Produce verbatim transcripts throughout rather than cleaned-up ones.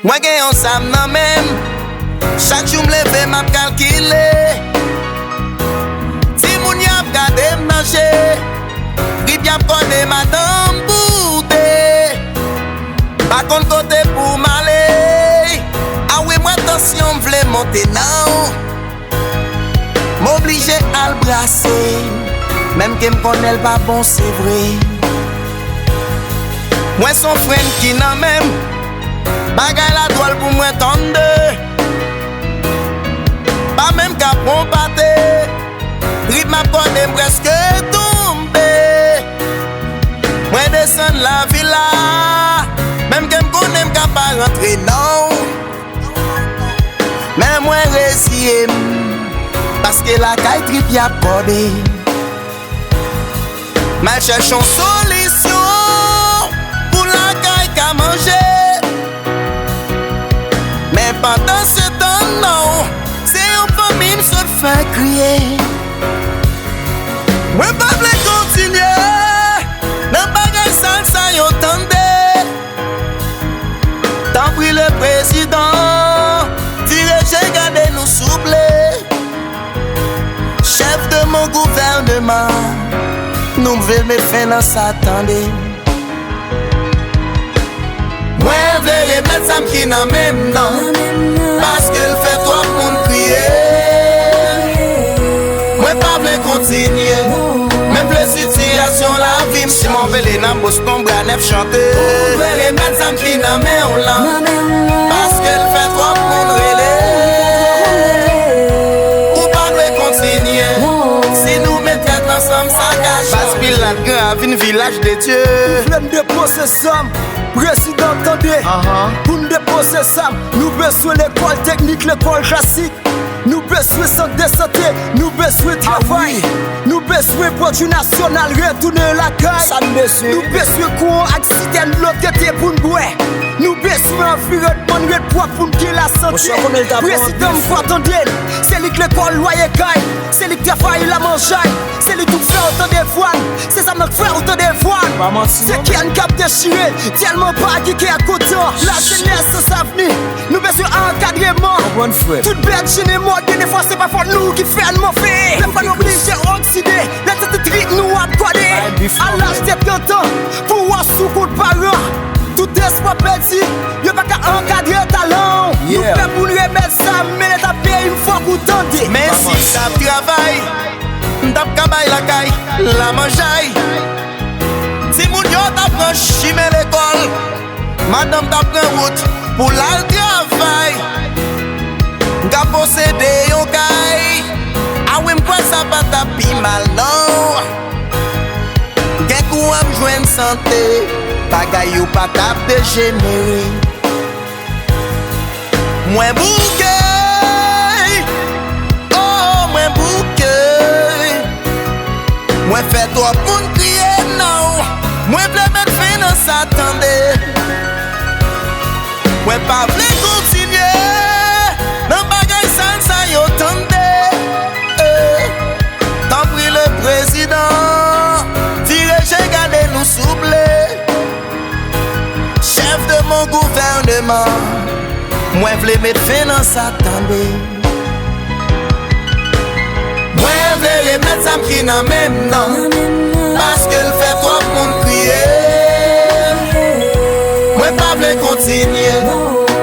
Mwen gen yon zam nan men m. Chak jou m leve, m ap kalkile. Timoun y ap gade m nan je. Trip y ap kòde, madanm boude. M pa konn kote pou m ale. A wi, m wè tansyon m vle monte nan. M oblije al brase, menm ke m konnen l pa bon, se vre. Mwen se yon frenn ki nan men m, bagay la dwòl pou mwen tande. Pa menm ka pran pate, trip m ap kòde, m prèske tonbe. Mwen desann lavil la, menm ke m konnen m ka pa rantre non. Men mwen reziye m, paske lakay trip y ap kòde. M al chèche yon solisyon pou lakay ka manje. Men pandan se tan nan, se yon fanmi m sot fè kriye. Mwen pa vle kontinye nan bagay sal sa yo, tande. Tanpri le prezidan, dirije, gade nou souple. Chèf de mon gouvènman, nou vle met fen nan sa, tande. Mwen vle remèt zam ki nan men m nan, paske l fè twòp moun kriye. Mwen pa vle kontinye, men m vle sitiyasyon lavi m chanje. Simon Vele nan Boston, bra nèf chante. Ou vle remèt zam ki nan men w lan, paske l fè twòp moun rele. Ou pa dwe kontinye, si nou met tèt ansanm, sa ka chanje. Baz Pilat, Gran Ravin, Vilaj de Dye. Ou vle m depoze zam, prezidan, tande. Pou n depoze zam, nou bezwen lekòl teknik, lekòl klasik. Nou bezwen sant de sante, nou bezwen travay. Nou bezwen pwodui nasyonal retounen lakay. Sa n bezwen. Nou bezwen kouran ak sitèn dlo tete pou n bwè. Nou bezwen anviwònman n ret pwòp pou n gen lasante. Prezidan, m fè w tande l, se li k lekòl, lwaye kay, se li k travay, lamanjay, se li tou k fè w tande vwa n, se zam nan k fè w tande vwa n. Se kè n k ap dechire, tèlman pa gen kè kontan. Lajenès san avni, nou bezwen ankadreman. Tout bèt jennen mòde, defwa se pa fòt nou ki fè n move. Defwa n oblije okside, lè tèt trip nou ap kòde. A laj de trant an, pou w sou kont paran, tout espwa pèdi, yo pa ka ankadre talan w. Nou pè pou n remèt sa, men leta peyi m, fòk ou tande. Men si m t ap travay, m t ap ka bay lakay, lamanjay. Timoun yo t ap pran chimen lekòl, madanm t ap pran wout pou l al travay. M ka posede yon kay, a wi, m kwè sa pa t ap pi mal non. Gen kouran, m jwenn sante, bagay yo pa t ap dejenere. Mwen bouke, oh, mwen bouke. Mwen fè twòp moun kriye non. Mwen vle met fen nan sa, tande. Mwen pa vle kontinye nan bagay sal sa yo, tande. Eh, tanpri le prezidan, dirije, gade nou souple. Chèf de mon gouvènman, mwen vle met fen nan sa, tande. Mwen vle remèt zam ki nan men m nan, paske l fè twòp moun kriye. Mwen pa vle kontinye,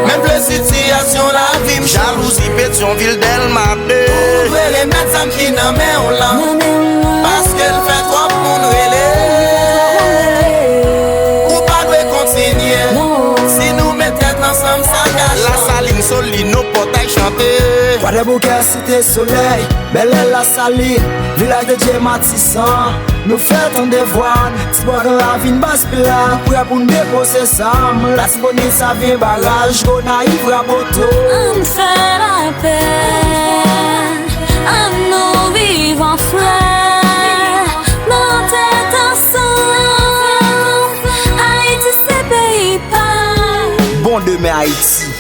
men m vle sitiyasyon lavi m chanje. Jalouzi, Petyonvil, Dèlma de. Ou vle remèt zam ki nan men w lan, paske l fè twòp moun rele. Ou pa dwe kontinye, si nou met tèt ansanm, sa ka chanje. Lasalin, Solino, Pòtay, chante. Kwadèboukè, Site Solèy, Bèlè, Lasalin, Vilaj de Dye, Matisan. Nou fè tande vwa n, Tibò, Gran Ravin, Baz Pilat, prè pou n depoze zam. Latibonit, Savyen, Baraj, Gonayiv, Raboto. Ann fè lapè, ann nou viv an frè, nan tèt ansanm. Ayiti se peyi pa m. Bon demen Ayiti.